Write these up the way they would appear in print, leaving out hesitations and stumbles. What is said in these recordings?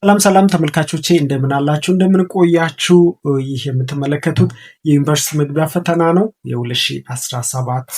ሰላም ሰላም ተመልካቾቼ፣ እንደምን አላችሁ? እንደምን ቆያችሁ? ይህ የምትመለከቱት የዩኒቨርሲቲ መግቢያ ፈተና ነው። የ2017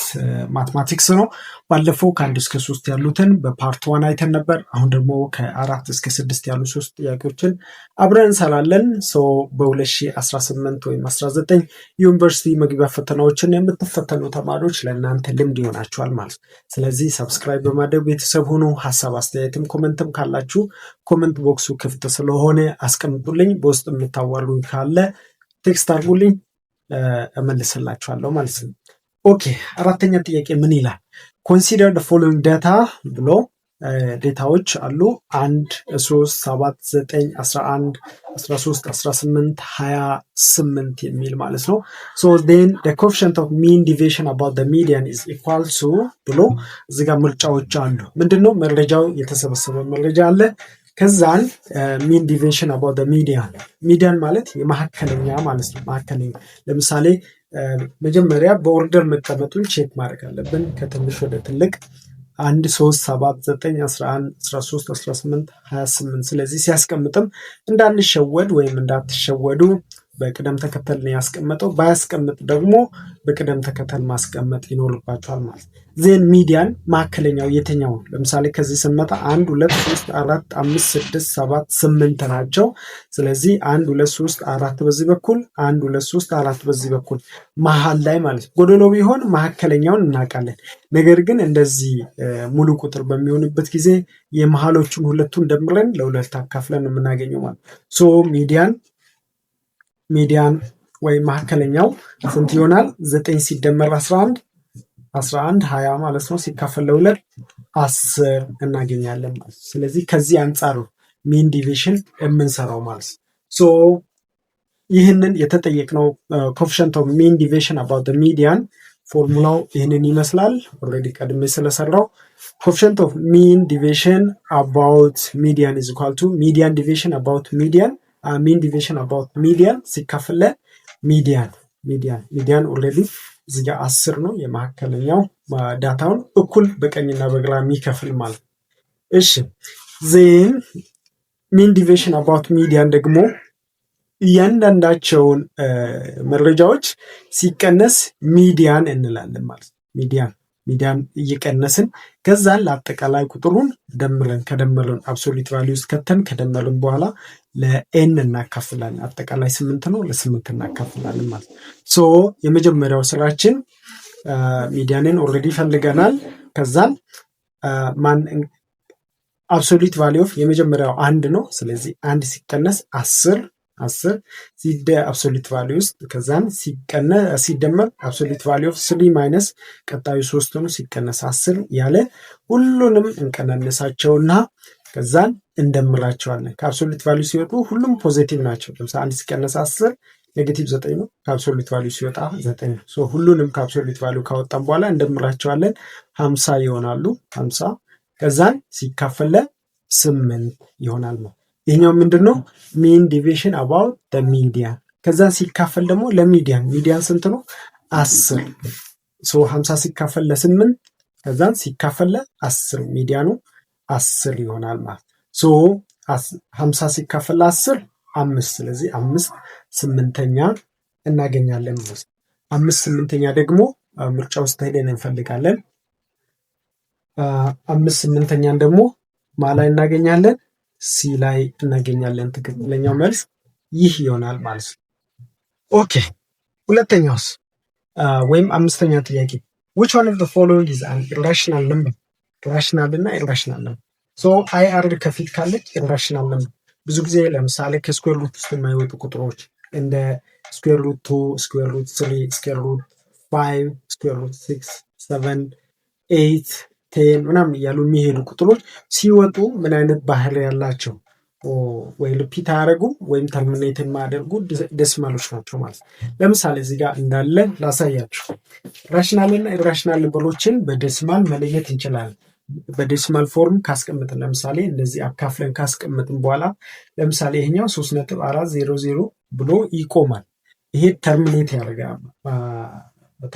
mathematics ነው። ባለፈው ከአንድ እስከ ሶስት ያሉትን በ part one አይተን ነበር። አሁን ደግሞ ከአራት እስከ ስድስት ያሉ ሶስት ጥያቄዎችን አብረን እንሰራለን። So በ2018 ወይም 19 ዩኒቨርሲቲ መግቢያ ፈተናዎችን የምትፈተኑ ተማሪዎች ለእናንተ ልምድ ይሆናችኋል ማለት ነው። ስለዚህ subscribe በማድረግ ቤተሰብ ሁኑ። ሀሳብ አስተያየትም comment ም ካላችሁ comment box ኡ ክፍት ስለሆነ አስቀምጡልኝ። በውስጥ የምታዋሩኝ ካለ text አድርጉልኝ፣ እመልስላችኋለሁ ማለት ነው። Okay፣ አራተኛ ጥያቄ ምን ይላል? "Consider following data" ብሎ data ዎች አሉ። አንድ፣ ሶስት፣ ሰባት፣ ዘጠኝ፣ 11፣ 13፣ 18፣ 28 የሚል ማለት ነው። So then "coefficient of mean deviation about median is equal to" ብሎ እዚህ ጋር ምርጫዎች አሉ። ምንድን ነው መረጃው? የተሰበሰበ መረጃ አለ። ከዛን mean deviation about median፣ median ማለት የመካከለኛ ማለት ነው። መካከለኛ፣ ለምሳሌ መጀመሪያ በ order መቀመጡን check ማድረግ አለብን። ከትንሽ ወደ ትልቅ አንድ፣ ሶስት፣ ሰባት፣ ዘጠኝ፣ 11፣ 13፣ 18፣ 28። ስለዚህ ሲያስቀምጥም እንዳንሸወድ ወይም እንዳትሸወዱ በቅደም ተከተል ነው ያስቀመጠው። ባያስቀምጥ ደግሞ በቅደም ተከተል ማስቀመጥ ይኖርባችኋል ማለት ነው። Then median መካከለኛው የትኛው? ለምሳሌ ከዚህ ስንመጣ አንድ፣ ሁለት፣ ሶስት፣ አራት፣ አምስት፣ ስድስት፣ ሰባት፣ ስምንት ናቸው። ስለዚህ አንድ፣ ሁለት፣ ሶስት፣ አራት በዚህ በኩል፣ አንድ፣ ሁለት፣ ሶስት፣ አራት በዚህ በኩል፣ መሀል ላይ ማለት ነው። ጎደሎ ቢሆን መካከለኛውን እናውቃለን። ነገር ግን እንደዚህ ሙሉ ቁጥር በሚሆንበት ጊዜ የመሀሎቹን ሁለቱን ደምረን ለሁለት አካፍለን የምናገኘው ማለት። So median ወይም መካከለኛው ስንት ይሆናል? ዘጠኝ ሲደመር 11፣ 11 20 ማለት ነው። ሲካፈል ለሁለት 10 እናገኛለን ማለት ነው። ስለዚህ ከዚህ አንጻር mean deviation የምንሰራው ማለት ነው። So ይህንን የተጠየቅነው coefficient of mean deviation about median formula ው ይህንን ይመስላል። Already ቀድሜ ስለሰራው coefficient of mean deviation about median is equal to median deviation about median፣ mean deviation about median ሲካፈል median። Median already እዚህ ጋር 10 ነው፣ የመካከለኛው data ውን እኩል በቀኝና በግራ የሚከፍል ማለት። እሺ፣ then mean deviation about median ደግሞ እያንዳንዳቸውን መረጃዎች ሲቀነስ median እንላለን ማለት ነው። Median እየቀነስን ከዛን ለአጠቃላይ ቁጥሩን ደምረን፣ ከደመርን absolute value ውስጥ ከተን ከደመርን በኋላ ለ n እናካፍላለን። አጠቃላይ ስምንት ነው፣ ለስምንት እናካፍላለን ማለት ነው። So የመጀመሪያው ስራችን median ን already ፈልገናል። ከዛን ማን absolute value of የመጀመሪያው አንድ ነው። ስለዚህ አንድ ሲቀነስ 10፣ 10 ሲደ absolute value ውስጥ ከዛን ሲደመር absolute value of three minus ቀጣዩ ሶስት ነው፣ ሲቀነስ 10 ያለ ሁሉንም እንቀናነሳቸውና ከዛን እንደምራቸዋለን። ከ absolute value ሲወጡ ሁሉም positive ናቸው። ለምሳሌ አንድ ሲቀነስ 10 negative ዘጠኝ ነው። ከ absolute value ሲወጣ ዘጠኝ ነው። ሁሉንም ከ absolute value ካወጣን በኋላ እንደምራቸዋለን። 50 ይሆናሉ። 50 ከዛን ሲካፈል ስምንት ይሆናል ነው። ይህኛው ምንድን ነው? Mean deviation about median። ከዛን ሲካፈል ደግሞ ለ median። Median ስንት ነው? 10። So 50 ሲካፈል ለስምንት፣ ከዛን ሲካፈል ለ10፣ median ኑ 10 ይሆናል ማለት። So 50 ሲካፈል ለ10 አምስት። ስለዚህ አምስት ስምንተኛ እናገኛለን ማለት ነው። አምስት ስምንተኛ ደግሞ ምርጫ ውስጥ ሄደን እንፈልጋለን። አምስት ስምንተኛን ደግሞ ማ ላይ እናገኛለን? C ላይ እናገኛለን። ትክክለኛው መልስ ይህ ይሆናል ማለት ነው። Okay፣ ሁለተኛውስ ወይም አምስተኛ ጥያቄ፣ "Which one of the following is an irrational number?" Rational እና irrational number። So I R ከፊት ካለች irrational number። ብዙ ጊዜ ለምሳሌ ከ square root ውስጥ የማይወጡ ቁጥሮች እንደ square root two፣ square root three፣ square root five፣ square root six፣ seven፣ eight፣ 10 ምናምን እያሉ የሚሄዱ ቁጥሮች ሲወጡ ምን አይነት ባህሪ ያላቸው? ወይ repeat አያደርጉም ወይም terminate የማያደርጉ decimal ኦች ናቸው ማለት ነው። ለምሳሌ እዚህ ጋር እንዳለ ላሳያችሁ። Rational እና irrational number ኦችን በ decimal መለየት እንችላለን። በ decimal form ካስቀምጥን፣ ለምሳሌ እንደዚህ አካፍለን ካስቀምጥን በኋላ፣ ለምሳሌ ይሄኛው 3.400 ብሎ ይቆማል። ይሄ terminate ያደርጋል፣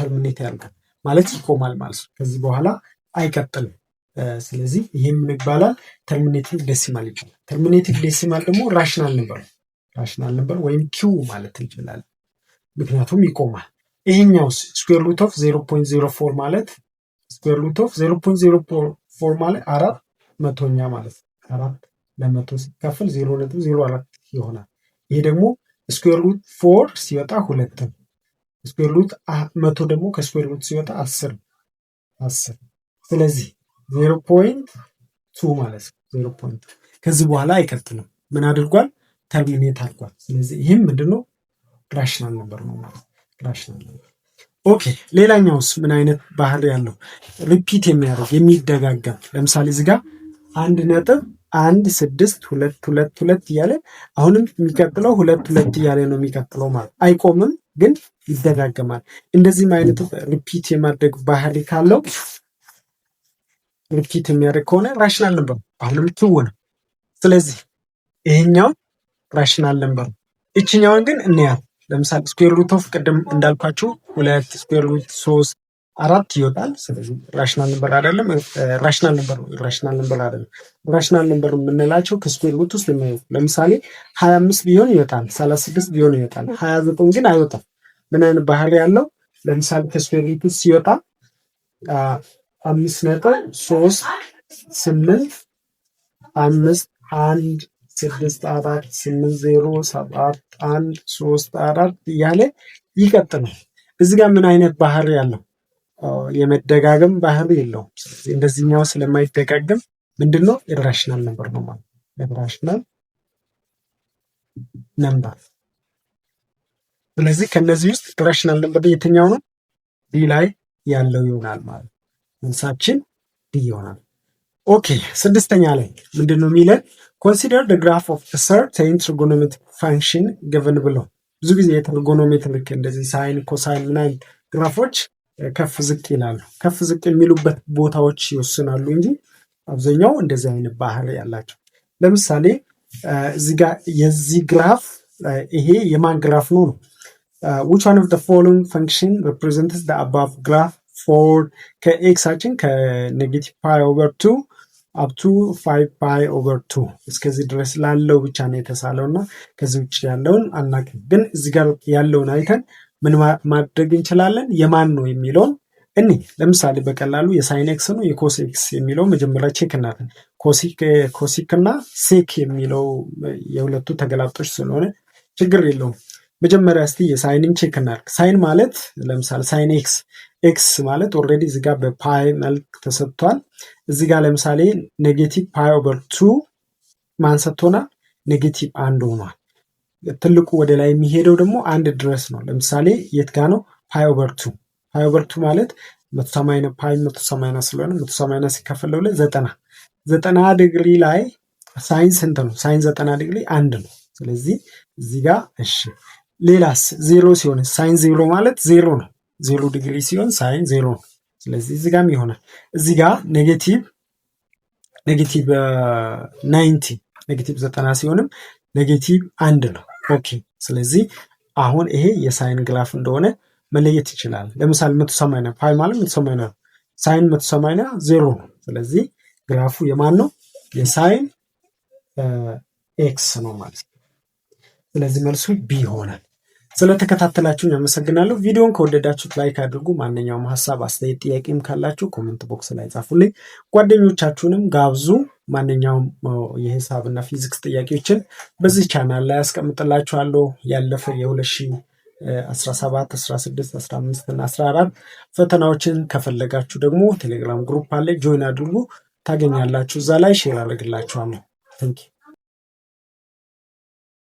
terminate ያደርጋል ማለት ይቆማል ማለት ነው። ከዚህ በኋላ አይቀጥልም። ስለዚህ ይሄ ምን ይባላል? Terminating decimal ይባላል። Terminating decimal ደግሞ rational number፣ rational number ወይም Q ማለት እንችላለን። ምክንያቱም ይቆማል። ይሄኛውስ square root of 0.04 ማለት፣ square root of 0.04 ማለት አራት መቶኛ ማለት ነው። አራት ለመቶ ሲካፈል 0.04 ይሆናል። ይሄ ደግሞ square root four ሲወጣ ሁለት ነው። Square root 100 ደግሞ ከ square root ሲወጣ 10፣ 10። ስለዚህ 0.2 ማለት ነው። 0.2 ከዚህ በኋላ አይቀጥልም። ምን አድርጓል? Terminate አድርጓል። ስለዚህ ይህም ምንድነው? Rational number ነው ማለት፣ rational number። Okay፣ ሌላኛውስ ምን አይነት ባህሪ ያለው? Repeat የሚያደርግ፣ የሚደጋገም። ለምሳሌ እዚህ ጋር 1.16222 እያለ አሁንም የሚቀጥለው ሁለት ሁለት እያለ ነው የሚቀጥለው ማለት አይቆምም፣ ግን ይደጋገማል። እንደዚህም አይነት repeat የማድረግ ባህሪ ካለው፣ repeat የሚያደርግ ከሆነ rational number አሁንም Q ነው። ስለዚህ ይሄኛው rational number። ይችኛውን ግን እንያት። ለምሳሌ square root of ቅድም እንዳልኳችሁ ሁለት፣ square root ሶስት፣ አራት ይወጣል። ስለዚህ rational number አይደለም፣ rational number ነው፣ rational number አይደለም። Rational number የምንላቸው ከ square root ውስጥ የማይወጡ፣ ለምሳሌ 25 ቢሆን ይወጣል፣ 36 ቢሆን ይወጣል፣ 29 ግን አይወጣም። ምን አይነት ባህሪ ያለው? ለምሳሌ ከ square root ውስጥ ሲወጣ 5.385164807134 እያለ ይቀጥላል። እዚህ ጋር ምን አይነት ባህሪ ያለው? የመደጋገም ባህሪ የለውም። ስለዚህ እንደዚህኛው ስለማይደጋገም ምንድነው? Irrational number ነው ማለት፣ irrational number። ስለዚህ ከነዚህ ውስጥ irrational number የትኛው ነው? D ላይ ያለው ይሆናል ማለት፣ መልሳችን D ይሆናል። Okay፣ ስድስተኛ ላይ ምንድን ነው የሚለን? Consider the graph of certain trigonometric function given below። ብዙ ጊዜ የ trigonometric እንደዚህ sine፣ cosine ምናምን graph ኦች ከፍ ዝቅ ይላሉ። ከፍ ዝቅ የሚሉበት ቦታዎች ይወስናሉ እንጂ አብዛኛው እንደዚህ አይነት ባህሪ ያላቸው። ለምሳሌ እዚህ ጋር የዚህ graph፣ ይሄ የማን graph ነው ነው። Which one of the following function represents the above graph for ከ x ኣችን ከ negative pi over two up to five pi over two፣ እስከዚህ ድረስ ላለው ብቻ ነው የተሳለው እና ከዚህ ውጭ ያለውን አናውቅም። ግን እዚህ ጋር ያለውን አይተን ምን ማድረግ እንችላለን? የማን ነው የሚለውን እኔ ለምሳሌ በቀላሉ የ sine x ነው የ cos x የሚለው መጀመሪያ check እናድርግ። Cosec እና sec የሚለው የሁለቱ ተገላብጦች ስለሆነ ችግር የለውም። መጀመሪያ እስቲ የ sine ን check እናድርግ። Sine ማለት ለምሳሌ sine x፣ x ማለት already እዚህ ጋር በ pi መልክ ተሰጥቷል። እዚህ ጋር ለምሳሌ negative pi over two ማን ሰጥቶናል? Negative አንድ ሆኗል። ትልቁ ወደ ላይ የሚሄደው ደግሞ አንድ ድረስ ነው። ለምሳሌ የት ጋ ነው? Pi over two። Pi over two ማለት 180፣ pi 180 ስለሆነ 180 ሲከፈል ለሁለት 90፣ 90 ዲግሪ ላይ sine ስንት ነው? Sine 90 ዲግሪ አንድ ነው። ስለዚህ እዚህ ጋር እሺ። ሌላስ ዜሮ ሲሆን? Sine ዜሮ ማለት ዜሮ ነው። 0 ዲግሪ ሲሆን sine ዜሮ ነው። ስለዚህ እዚህ ጋርም ይሆናል። እዚህ ጋር negative 90፣ negative 90 ሲሆንም negative አንድ ነው። Okay፣ ስለዚህ አሁን ይሄ የ sine graph እንደሆነ መለየት ይችላል። ለምሳሌ 180፣ pi ማለት 180፣ sine 180 ዜሮ ነው። ስለዚህ graph ኡ የማን ነው? የ sine x ነው ማለት ነው። ስለዚህ መልሱ B ይሆናል። ስለተከታተላችሁኝ አመሰግናለሁ። ቪዲዮን ከወደዳችሁት like አድርጉ። ማንኛውም ሀሳብ፣ አስተያየት፣ ጥያቄም ካላችሁ comment box ላይ ጻፉልኝ። ጓደኞቻችሁንም ጋብዙ። ማንኛውም የሂሳብና ፊዚክስ ጥያቄዎችን በዚህ ቻናል ላይ አስቀምጥላችኋለሁ። ያለፈ የ2017፣ 16፣ 15 እና 14 ፈተናዎችን ከፈለጋችሁ ደግሞ ቴሌግራም group አለ፣ join አድርጉ፣ ታገኛላችሁ። እዛ ላይ share አደርግላችኋለሁ። Thank you.